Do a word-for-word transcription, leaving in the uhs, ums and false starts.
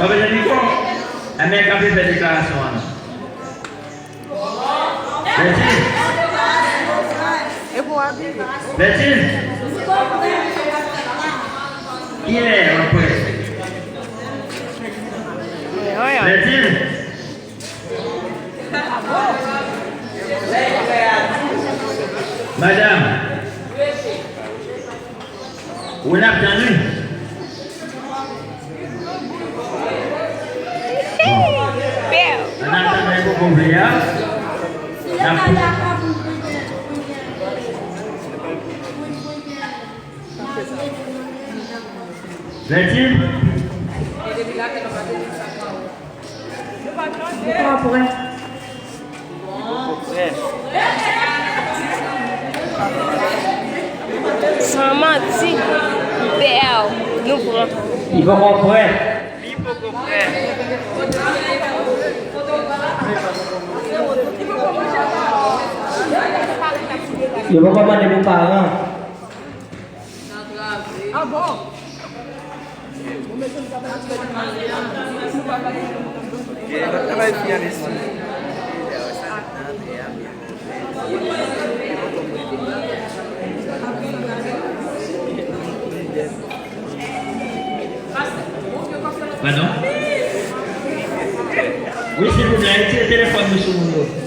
Papa Jan Niko, enben, k ap fè deklarasyon an non. Bertine. Bertine. Kilè w ap prè? Bertine. Madanm. Ou n ap tann wi. Bon. An atandan, poko vle a. N ap Bertine. Li poko prè. Li poko prè. San manti, m pè w, nou pran. Li poko prè. Li poko prè. Yo poko mande pou paran. Ah bon? Padon? Wi, silvouplè, retire telefòn nou sou moun yo.